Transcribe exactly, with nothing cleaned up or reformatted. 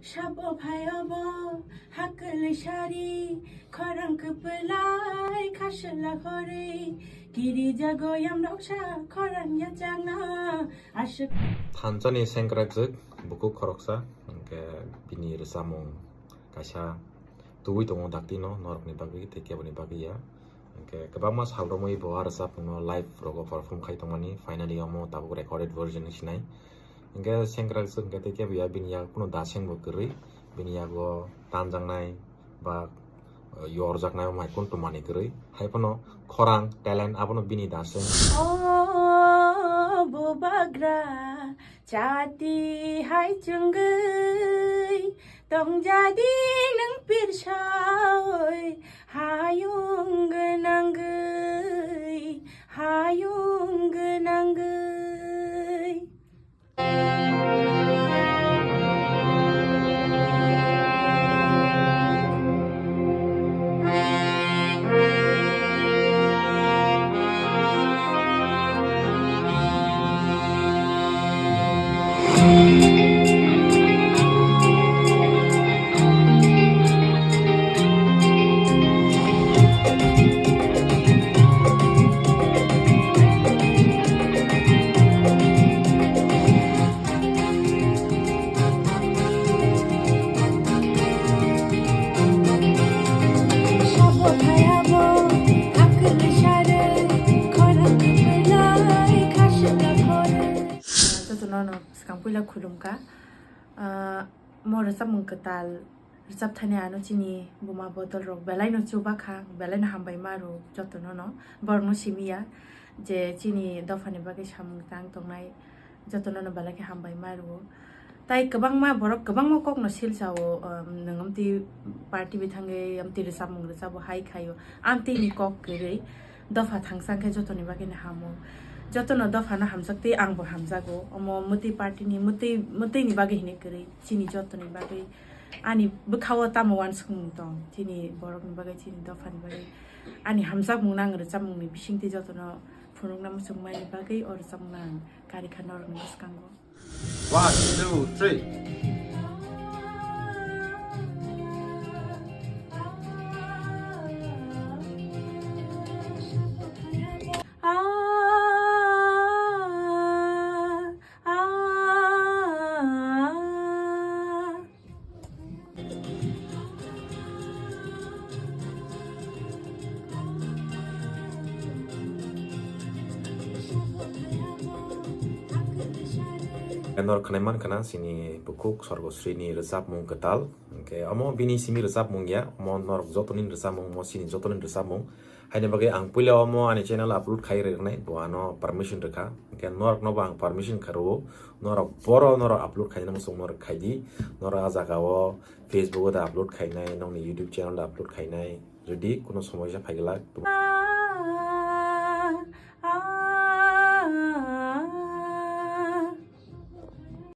Sabo phai obo, hakli sari, khorang kwplai, khasla khorwi, kiri jago yam roksa, khorang yachangna, aswk. Thansani sengkrakjwk, bukhuk khoroksa, hwnkhe bini rwchapmung kaisa tubui tongo daktino, norokni bagwi tei keboni bagwi ya. Hwnkhe kwbangma sal romwi bo ah rwchapmungno live rogo perform khai tongmani, finally omo tabuk recorded version wng sinai. Hwnkhe sengkrak swk hwnkhe tei kebo ya, bini yago kunu dasengbo kwrwi, bini yago tanjaknai ba, eh, yorjaknai omo hai kunu tongmani kwrwi. Hai phano khorang talent abono bini daseng. O bubagra chati hai chwngwi tongjadi nwng pirsawi hayung gwnangwi, hayung gwnangwi. Jotono no swkang puila khulumkha. Ah, mo rwchapmung kwtal rwchapthani ano chini buma bodol rok belai no chuba kha, belai no hambai ma rw jotono no. Borok no simi ya je chini dopha ni bagwi samung tang tongnai jotono no belai khe hambai ma rw. Tai kwbangma borok kwbangma kok no silsa o, um, nwng amtwi party bithangwi amtwi rwchapmung rwchap o hai khai o. Amtwi ni kok kwrwi dopha thangsa khe jotoni bagwi no hamo. Jotono dopha no hamjak twi ang bo hamjago. Omo mwtwi party ni mwtwi, mwtwi ni bagwi hinwi kwrwi. Chini jotoni bagwi ani bwkhao tamo uansukmung tong, chini borokni bagwi, chini dophani bagwi. Ani hamjakmung nang rwchapmungni bisingtwi jotono phunukna muchungmani bagwi o rwchapmung ang kari kha norokni bwskango. One, two, three. Norok khwnai mankha na chini bukhuk Sorgosri ni rwchapmung kwtal. Hwnkhe omo bini simi rwchapmung ya, omo norok jotoni rwchapmung, omo chini jotoni rwchapmung. Haini bagwi ang puila omo ani channel upload khai rwnai, bo ano permission rwkha. Hwnkhe norokno bo ang permission kha rwo, norok boro norok upload khaina muchung norok khai di, norok ah jaga o Facebook o da upload khainai, nokni YouTube channel da upload khainai, jodi kuno somoisa phai glak.